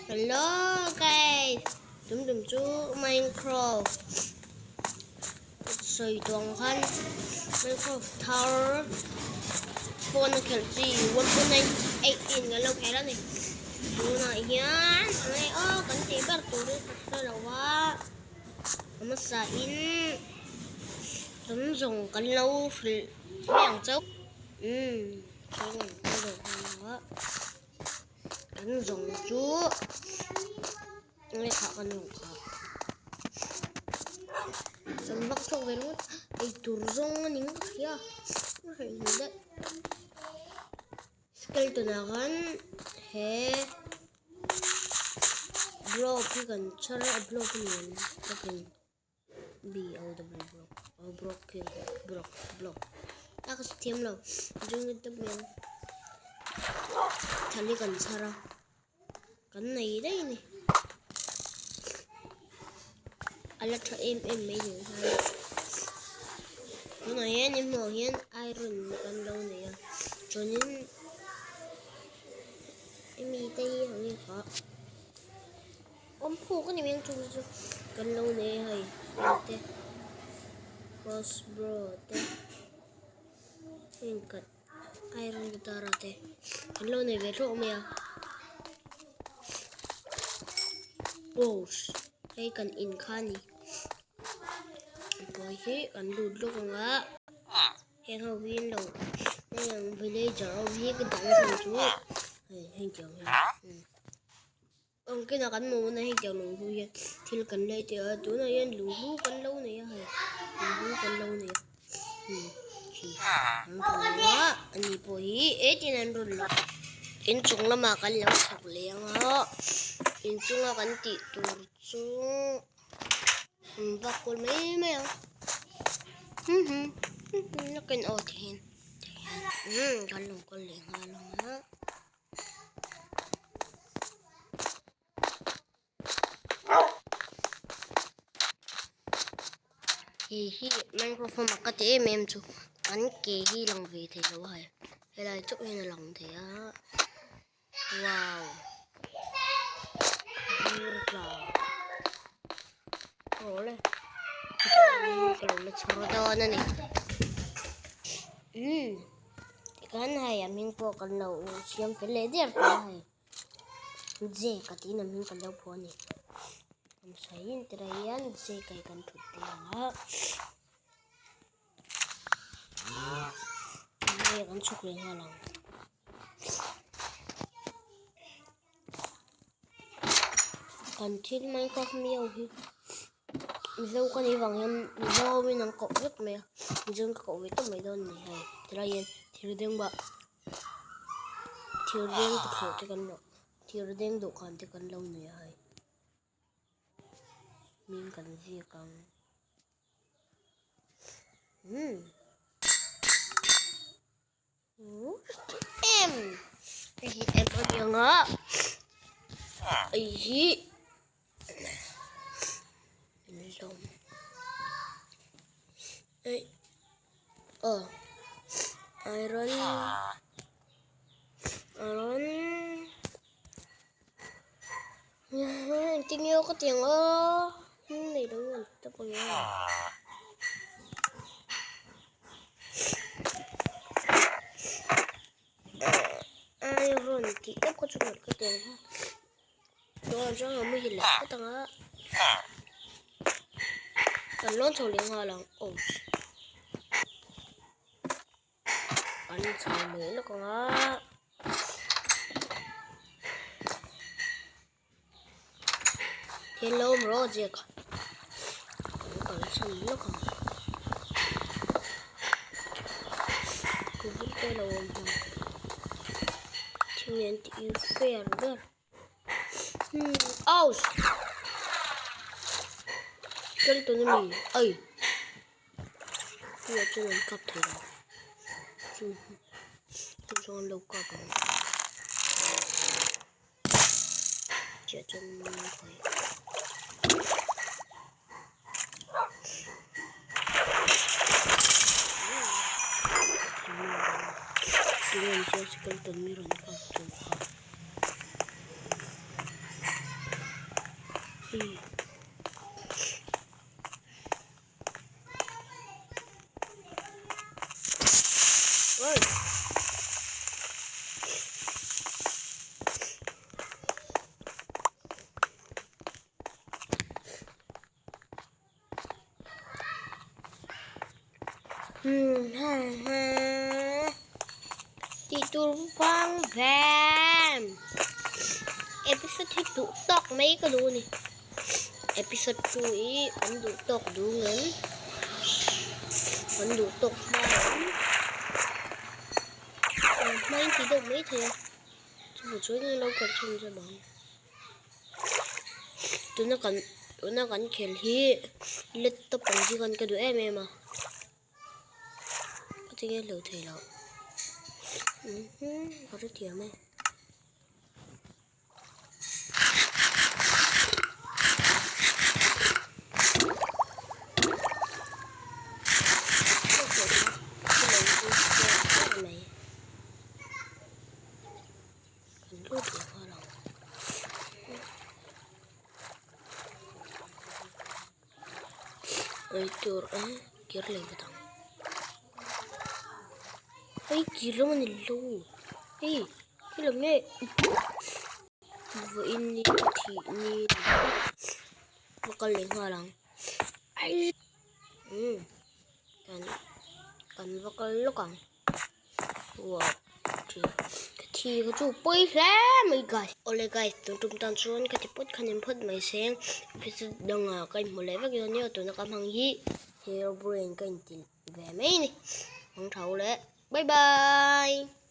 Hello guys, tum tum chu Minecraft sawi tawh ang khan Minecraft thar phone a khelh chi 1.918 kan lo khel a ni. Tunah hian enge aw kan tih ber turin ka hre lo a, a hmasa in kan zawng kan lo hrilh mai ang chauh. Umm chuan kan lo hman ang a. Kan zawng chu nge khah kan zawng kha sam vak chhuak ve ringawt ei tur zawng a ni ngawt hria a hreih hmel daih skeleton ah khan he block hi kan chhar a block a ni ang takin B O W block o block hi block block a ka thiam lo jung ta men thali kan chhar a kan nei daih a ni a la tha em em mai ni khan tunah hian i hmuh ang hian iron kan lo nei a chuanin hemi te hi ang hi kha. Awm phuk a ni mai ang chu chu kan lo nei a hei te crossbow te heng kat iron guitar a te kan lo nei ve hlawh mai a post hei kan in kha a ni pawh hi kan lut lawk ang a heng ho hi an lo heng ang villager ho hi ka dang chhan chu hei heng tiang hi. Awmkina kan hmuh hunah hei tiang lunghlu hian thil kan lei teh a tunah hian lunghlu kan lo nei a hei lunghlu kan lo nei a hmm khi an rawn la a ani pawh hi e tin an rawn la inchung lamah kan lo chhak leh ang a inchunga kan tih tur chu an vak kual mai mai ang hmm hmm hmm lakin aw ti hian ti hian hmm kan lo kal leh nghal ang a. Hei hi microphone a ka ti em em chu an ke hi lang ve thei lo a hei helai chauh hian a lang thei a wow bur tla awle ka lo la chhar dawn a ni umm. Tikhan hei a hming pawh kan lo siam fel leh der tawh a hei Jake a tiin a hming kan lo phuah a ni an sawi in tirah hian Jake a hi kan thut tir ang a hei kan chhuk leh nghal ang kan thil minecraft miau hi. Mizo ka nih vang hian Mizo in an koh vek mai a Mizo in ka koh ve tawp mai dawn a ni hei tilai hian thir deng bah thir deng tukverh te kan lo thir deng dawhkan te kan lo nei a hei hming kan ziak ang umm em hei hi em a ni ang a hei hi lawm ei aw iron iron engtin nge ka ti ang aw nei lo nge ta pawh nge. Iron tih tawp kha chu ka ti ang a chuan chuan a muhil leh phawt ang a kan lawn chho leh nghal ang aw kan chho leh lawk ang a. Hello bro Jack kan kalsan lawk ang kuvur te lo awm hman thing an tih fair ber hmm ouch skeleton ami ai chu chuan an kap thei lo chu chu chuan an lo kap ang. Chiah chuan khawi Tinge an chiah skeleton mi rawn kap chu kha. Tih tur vang vem. Episode hi duh tawk mai ka duh a ni. Episode 2 hi kan duh tawk duh ngem. Kan duh tawk hma em. Hma in ti deuh mai thei a. Chuvang chuan in lo kal chhun zam ang. Tuna kan tuna kan khel hi laptop ang chi khan ka duh em em a ka tinge hlo thei loh ka hrethiam e. Kan lut leh nghal ang. Ei tur a kir leh vat ang. Ei kir lam a ni lo. Ei khi lam nge vawiin ni ka thih ni ka kal leh nghal ang. Ai umm kan kan va kal lawk ang. Ka thi kha chu pawi hle mai guys. Awle guys tun tum tan chuan ka ti pawt khan in phawt mai seng episode dangah ka inhmu leh vek dawn nia tuna ka hmang hi hero brain ka inti ve mai a ni. Hmang tha u le bye bye.